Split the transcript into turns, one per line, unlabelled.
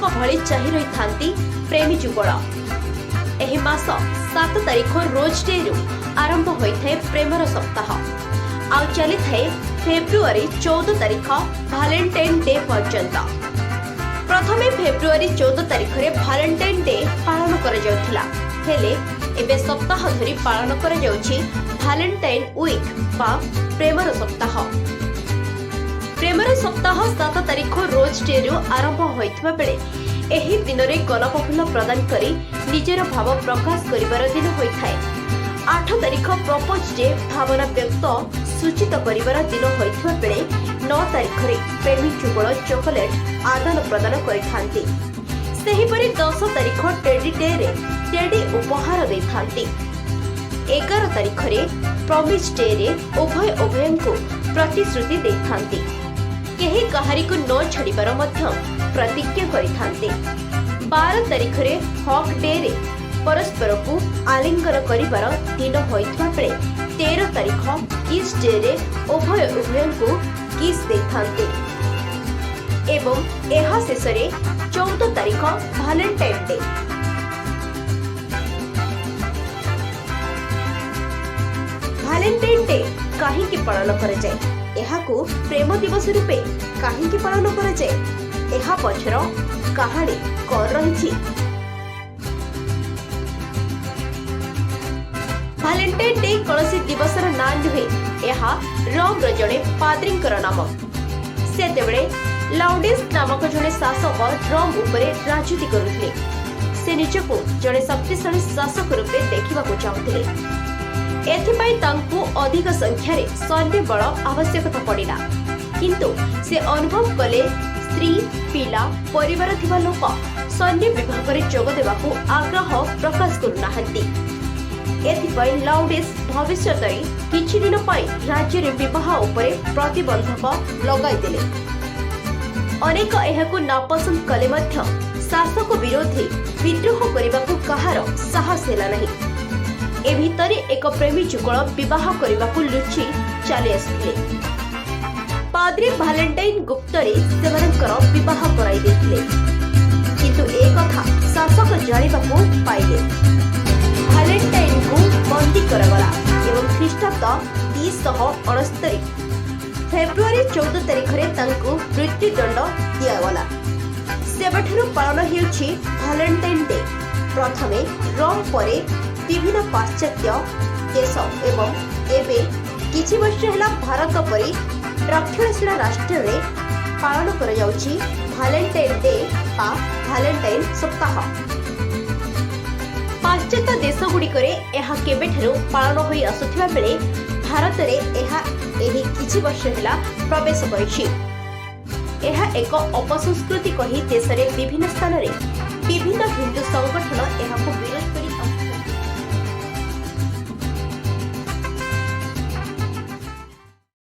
ସୁଯୋଗ ଭଳି ଚାହିଁ ରହିଥାନ୍ତି ପ୍ରେମୀ ଯୁଗଳ। ଏହି ମାସ 7 ତାରିଖ ରୋଜ୍ ଡେରୁ ଆରମ୍ଭ ହୋଇଥାଏ ପ୍ରେମର ସପ୍ତାହ, ଆଉ ଚାଲିଥାଏ ଫେବୃଆରୀ 14 ତାରିଖ ଭାଲେଣ୍ଟାଇନ୍ ଡେ ପର୍ଯ୍ୟନ୍ତ। ପ୍ରଥମେ ଫେବୃଆରୀ 14 ତାରିଖରେ ଭାଲେଣ୍ଟାଇନ୍ ଡେ ପାଳନ କରାଯାଉଥିଲା। ହେଲେ ଏବେ ସପ୍ତାହ ଧରି ପାଳନ କରାଯାଉଛି ଭାଲେଣ୍ଟାଇନ୍ ୱିକ୍ ବା ପ୍ରେମର ସପ୍ତାହ। ପ୍ରେମର ସପ୍ତାହ 7 ତାରିଖ ରୋଜ୍ ଡେରୁ ଆରମ୍ଭ ହୋଇଥିବା ବେଳେ ଏହି ଦିନରେ ଗୋଲାପ ଫୁଲ ପ୍ରଦାନ କରି ନିଜର ଭାବ ପ୍ରକାଶ କରିବାର ଦିନ ହୋଇଥାଏ। 8 ତାରିଖ ପ୍ରପୋଜ ଡେ, ଭାବନା ବ୍ୟକ୍ତ ସୂଚିତ କରିବାର ଦିନ ହୋଇଥିବା ବେଳେ 9 ତାରିଖରେ ପ୍ରେମୀ ଯୁଗଳ ଚକୋଲେଟ୍ ଆଦାନ ପ୍ରଦାନ କରିଥାନ୍ତି। ସେହିପରି 10 ତାରିଖ ଟେଡି ଡେରେ ଟେଡି ଉପହାର ଦେଇଥାନ୍ତି। 11 ତାରିଖରେ ପ୍ରମିଜ ଡେରେ ଉଭୟ ଉଭୟଙ୍କୁ ପ୍ରତିଶ୍ରୁତି ଦେଇଥାନ୍ତି। କେହି କାହାରିକୁ ନ ଛାଡ଼ିବାର ମଧ୍ୟ ପ୍ରତିଜ୍ଞା କରିଥାନ୍ତି। 12 ତାରିଖରେ ହଗ୍ ଡେରେ ପରସ୍ପରକୁ ଆଲିଙ୍ଗନ କରିବାର ଦିନ ହୋଇଥିବା ବେଳେ 13 ତାରିଖ କିସ୍ ଡେରେ ଉଭୟ ଉଭୟଙ୍କୁ କିସ୍ ଦେଇଥାନ୍ତି ଏବଂ ଏହା ଶେଷରେ 14 ତାରିଖ ଭାଲେଣ୍ଟାଇନ୍ ଡେ। ଭାଲେଣ୍ଟାଇନ୍ ଡେ କାହିଁକି ପାଳନ କରାଯାଏ? ଏହାକୁ ପ୍ରେମ ଦିବସ ରୂପେ କାହିଁକି ପାଳନ କରାଯାଏ? ଏହା ପଛର କାହାଣୀ କ'ଣ ରହିଛି? ଭାଲେଣ୍ଟାଇନ୍ ଡେ କୌଣସି ଦିବସର ନାଁ ନୁହେଁ। ଏହା ରୋମର ଜଣେ ପାଦ୍ରୀଙ୍କର ନାମ। ସେତେବେଳେ ଲାଉଡିସ୍ ନାମକ ଜଣେ ଶାସକ ରୋମ ଉପରେ ରାଜୁତି କରୁଥିଲେ। ସେ ନିଜକୁ ଜଣେ ଶକ୍ତିଶାଳୀ ଶାସକ ରୂପେ ଦେଖିବାକୁ ଚାହୁଁଥିଲେ। ଏଥିପାଇଁ ତାଙ୍କୁ ଅଧିକ ସଂଖ୍ୟାରେ ସୈନ୍ୟ ବଳ ଆବଶ୍ୟକତା ପଡ଼ିଲା। କିନ୍ତୁ ସେ ଅନୁଭବ କଲେ, ସ୍ତ୍ରୀ, ପିଲା, ପରିବାର ଥିବା ଲୋକ ସୈନ୍ୟ ବିଭାଗରେ ଯୋଗ ଦେବାକୁ ଆଗ୍ରହ ପ୍ରକାଶ କରୁନାହାନ୍ତି। ଏଥିପାଇଁ ଲାଉଡିସ୍ ଭବିଷ୍ୟତରେ କିଛି ଦିନ ପାଇଁ ରାଜ୍ୟରେ ବିବାହ ଉପରେ ପ୍ରତିବନ୍ଧକ ଲଗାଇଦେଲେ। ଅନେକ ଏହାକୁ ନାପସନ୍ଦ କଲେ ମଧ୍ୟ ଶାସକ ବିରୋଧୀ ବିଦ୍ରୋହ କରିବାକୁ କାହାର ସାହସ ହେଲା ନାହିଁ। ଏ ଭିତରେ ଏକ ପ୍ରେମୀ ଯୁଗଳ ବିବାହ କରିବାକୁ ଲୁଚି ଚାଲି ଆସିଥିଲେ। ପାଦ୍ରୀ ଭାଲେଣ୍ଟାଇନ୍ ଗୁପ୍ତରେ ସେମାନଙ୍କର ବିବାହ କରାଇ ଦେଇଥିଲେ। କିନ୍ତୁ ଏ କଥା ଶାସକ ଜାଣିବାକୁ ପାଇଲେ। ଭାଲେଣ୍ଟାଇନ୍କୁ ବନ୍ଦୀ କରାଗଲା ଏବଂ ଖ୍ରୀଷ୍ଟାବ୍ଦ 269 ଫେବୃଆରୀ 14 ତାରିଖରେ ତାଙ୍କୁ ମୃତ୍ୟୁଦଣ୍ଡ ଦିଆଗଲା। ସେବେଠାରୁ ପାଳନ ହେଉଛି ଭାଲେଣ୍ଟାଇନ୍ ଡେ। ପ୍ରଥମେ ରୋମ, ପରେ ବିଭିନ୍ନ ପାଶ୍ଚାତ୍ୟ ଦେଶ ଏବଂ ଏବେ କିଛି ବର୍ଷ ହେଲା ଭାରତ ପରି ରକ୍ଷଣଶୀଳ ରାଷ୍ଟ୍ରରେ ପାଳନ କରାଯାଉଛି ଭାଲେଣ୍ଟାଇନ୍ ଡେ ବା ଭାଲେଣ୍ଟାଇନ୍ ସପ୍ତାହ। ପାଶ୍ଚାତ୍ୟ ଦେଶଗୁଡ଼ିକରେ ଏହା କେବେଠାରୁ ପାଳନ ହୋଇ ଆସୁଥିବା ବେଳେ ଭାରତରେ ଏହା ଏହି କିଛି ବର୍ଷ ହେଲା ପ୍ରବେଶ କରିଛି। ଏହା ଏକ ଅପସଂସ୍କୃତି କହି ଦେଶରେ ବିଭିନ୍ନ ସ୍ଥାନରେ ବିଭିନ୍ନ ହିନ୍ଦୁ ସଂଗଠନ ଏହାକୁ ବିରୋଧ କରି